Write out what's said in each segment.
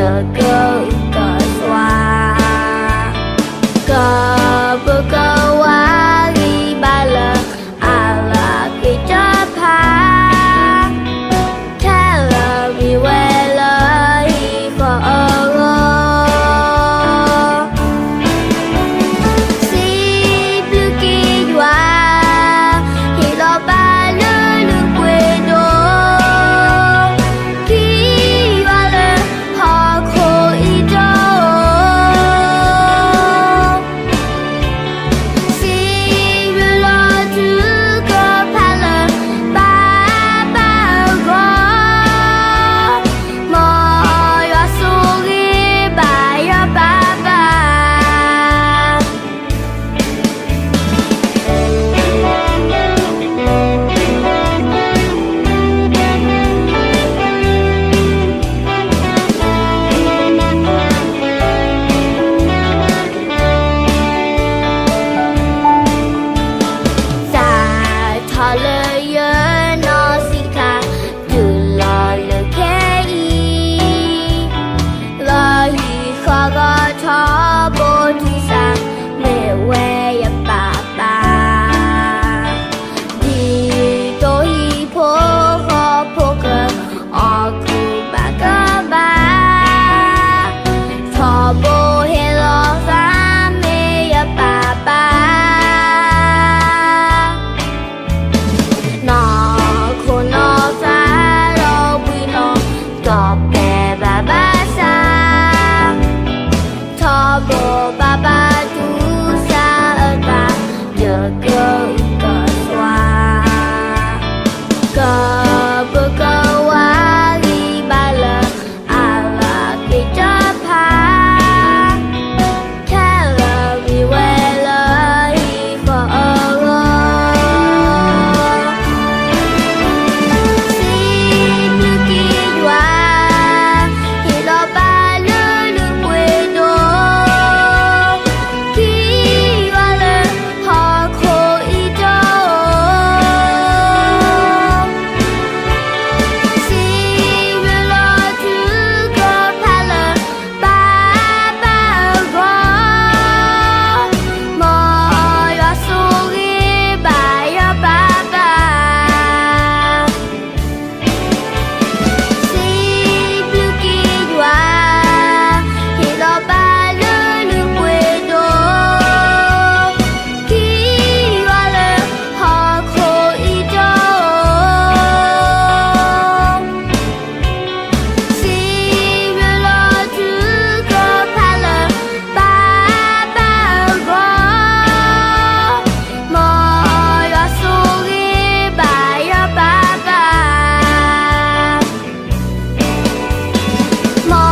ကစၢ်, ကဘုကဝးဂံၢ်ဘါလၢအလၤက့ၤတဖၣ်, ခဲလၢာ်မံဝဲလၢဟံၣ်ဃီအဂီၢ် စံးဘျုးက့ၤယွၤ, ဟ့ၣ်လီၤဘၣ်လၢလုၢ်ပှ့ၤဒိၣ်, က့ၤယွၤလၢဟီၣ်ခိၣ်အံၤတအိၣ်, စံးဘျုးလီၤတုၤကဖးလၢပၢ်အဂီၢ်, မ်ယွၤဆိၣ်ဂ့ၤဘၣ်ယွၤပၢ်ပၢ် စးထီၣ်လၢယနီၢ်ဆံးခါ တုၤလီၤလၢခဲအံၤ, လၢဟံၣ်ဃီဂီၤထီဘိတုၤစါ, မ့ၢ်ဝဲယပၢ်ပၢ် ဒ်သိးဟံၣ်ဖိဃီဖိက အီၣ်ကူၣ်ဘၣ်ကဘၣ်, ထီဘိဟ့ၣ်လီၤသး မ့ၢ်ယပၢ်ပၢ် နီၢ်ခိနီၢ်သးလီၤဘှံးလီၤတီၤ ပဲာ်ဘၣ်ဘၣ်ဆၣ်, ထီဘိဘၣ်ဘၣ်တူၢ်စၢ်အသး ယကအုကစွါ, ကဘုကဝးဂံၢ်ဘါလၢအလၤက့ၤတဖၣ် ခဲလၢာ်မံဝဲလၢဟံၣ်ဃီအဂီၢ်, စံးဘျုးက့ၤယွၤ, ဟ့ၣ်လီၤဘၣ်လၢလုၢ်ပှ့ၤဒိၣ်, က့ၤယွၤလၢဟီၣ်ခိၣ်အံၤတအိၣ်, စံးဘျုးလီၤတုၤကဖးလၢပၢ်ပၢ်အဂီၢ်, မ်ယွၤဆိၣ်ဂ့ၤဘၣ်ယွၤပၢ်ပၢ် စံးဘျုးက့ၤယွၤ, ဟ့ၣ်လီၤဘၣ်လၢလုၢ်ပှ့ၤဒိၣ်, က့ၤယွၤလၢဟီၣ်ခိၣ်အံၤတအိၣ်, စံးဘျုးလီၤတုၤကဖးလၢပၢ်ပၢ်အဂီၢ်, မ်ယွၤဆိၣ်ဂ့ၤဘၣ်ယွၤပၢ်ပၢ်, မ်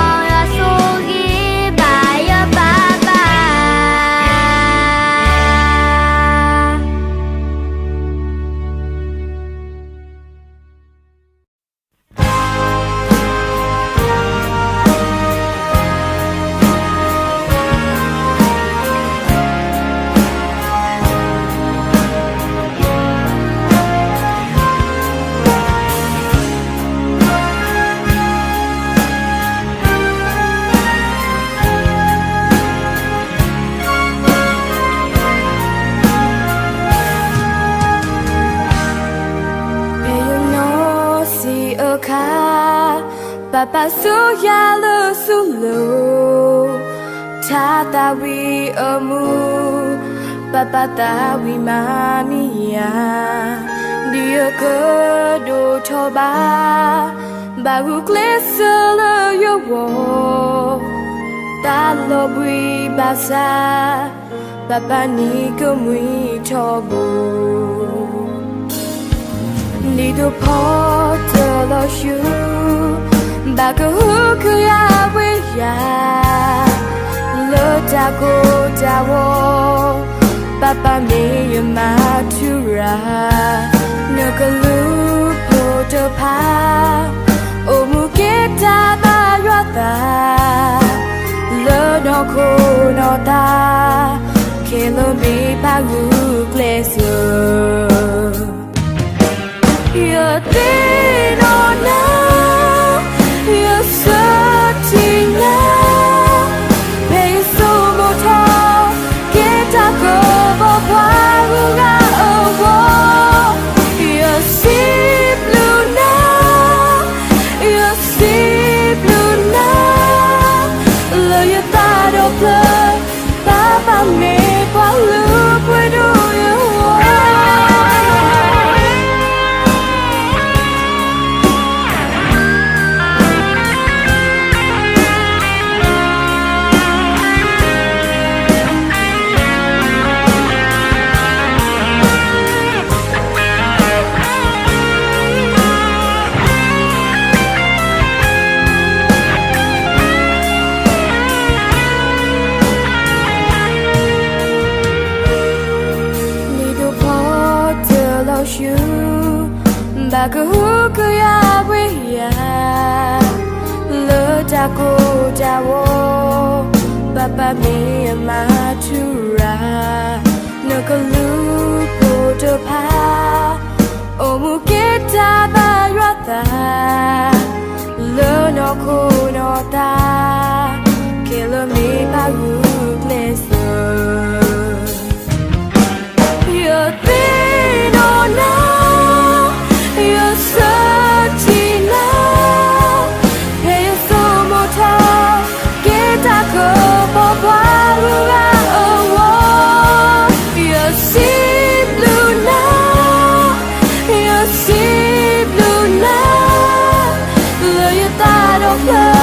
ယွၤဆိၣ်ဂ့ၤဘၣ်ယွၤပၢ်ပၢ်. Payano si oka, papa soya le sulo, tata wi omu, papa ta wi mamia, dia ke do toba, baru klesele yowo, ta lo bui basa, papa ni kemui tobu. Ni do poto lo shu, ba ke hu ke ya we ya, le ta ko ta wo, papa me ye ma tura, ne ke lu poto pa, o mu ke ta ba yua ta, le no ko no ta, ke lo me pa ru klesele. Yatena, yasati အကဟုကယာ်ဝဲယၤ လၢတၢ်ကိၢ်တၢ်ဂီၤ, ပၢ်ပၢ်မ့ၢ်အမၤထူရၤ, နကလုၢ်ဖိတဖၣ် အိၣ်မူက့ၤတၢ်ဘၣ်ယွၤသး လၢနီၢ်ခိနီၢ်သး ခဲလၢာ်မ့ၢ်ပၢ်ဂုာ်ကျဲးစၢး ယသ့ၣ်နီၣ်နၤ, ယဆၢထံၣ်နၤ, ဖဲယဆိကမိၣ်ထီၣ်က့ၤတၢ်ကပီၤပှၤဂုၤဂၤအဂီၢ်, ယစံးဘျုးနၤ, ယစံးဘျုးနၤ, လၢယသးဒီဖျၢၣ်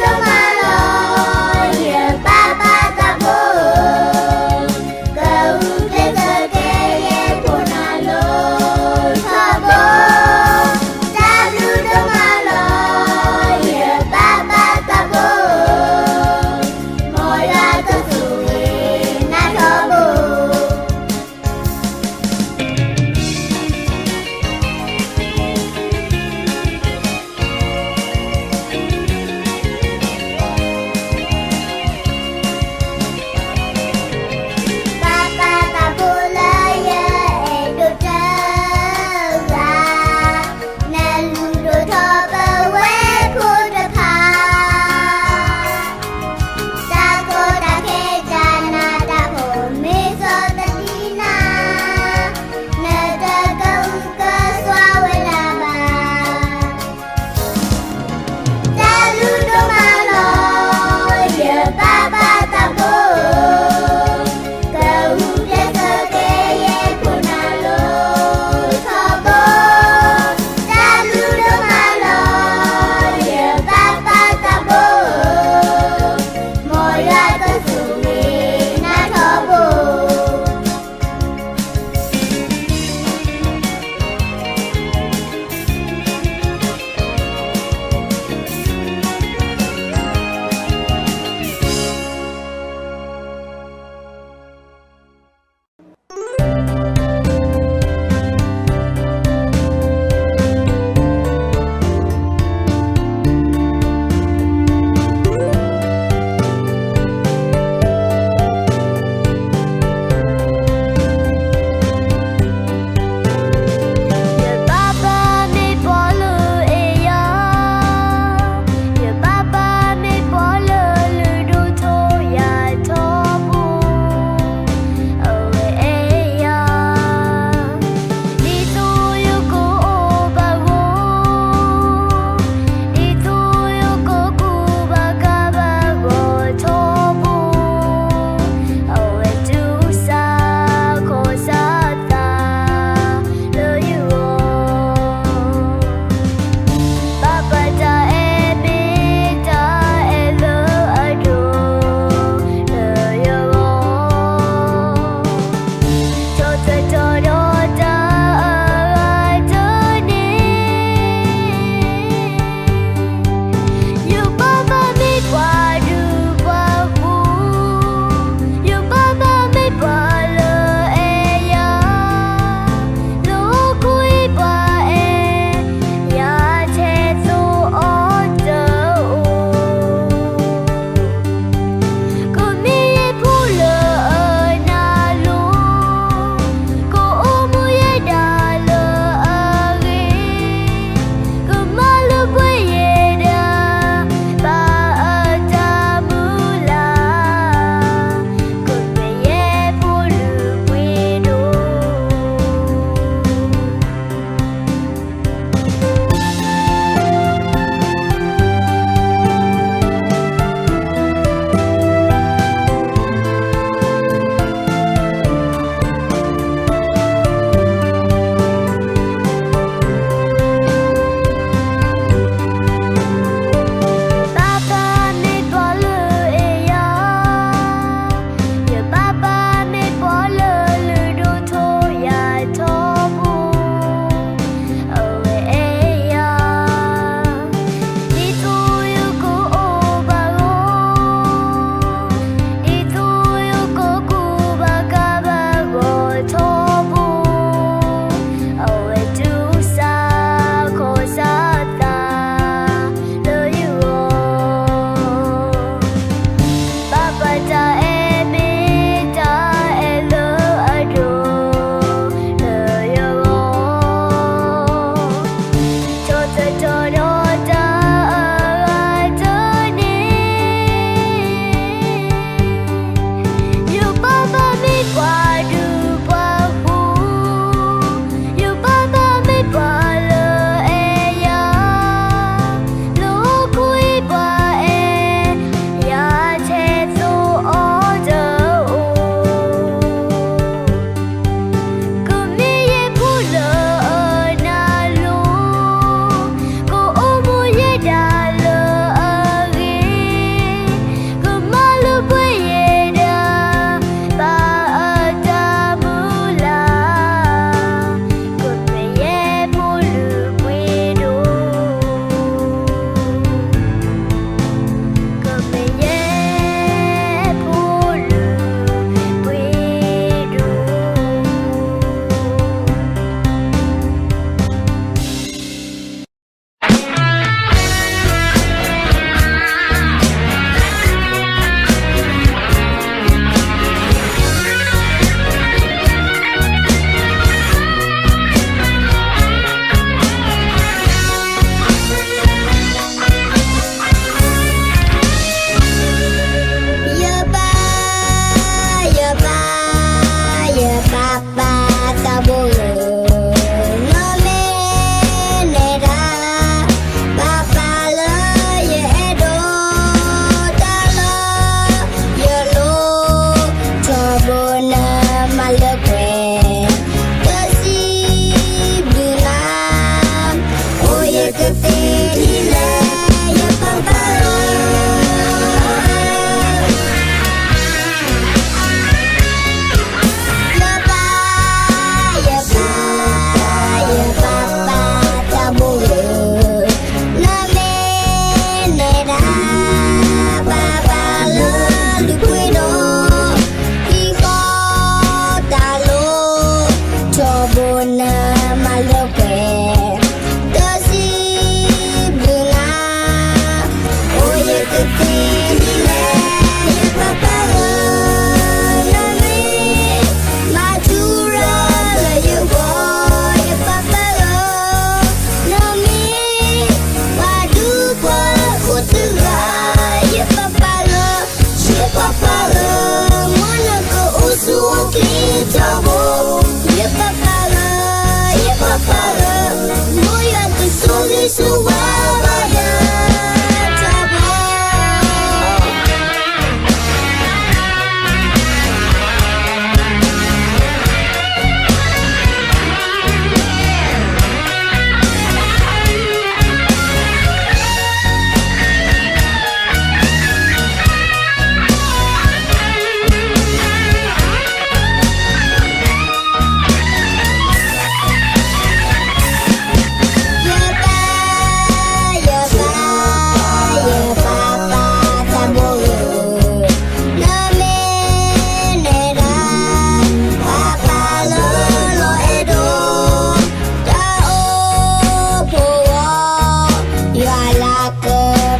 ဒိၣ်မးလီၤ, ယပၢ်ပၢ်သးဘိ, ကအူက့ၤစၢၤကဲယဲၢ်ဖိနၤလီၤထီဘိ, တၢ်ဘျုးဒိၣ်မးလီၤ, ယပၢ်ပၢ်သးဘိ, မ်ယွၤကဆိၣ်ဂ့ၤနၤထီဘိ.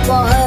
ပှၤဟဲ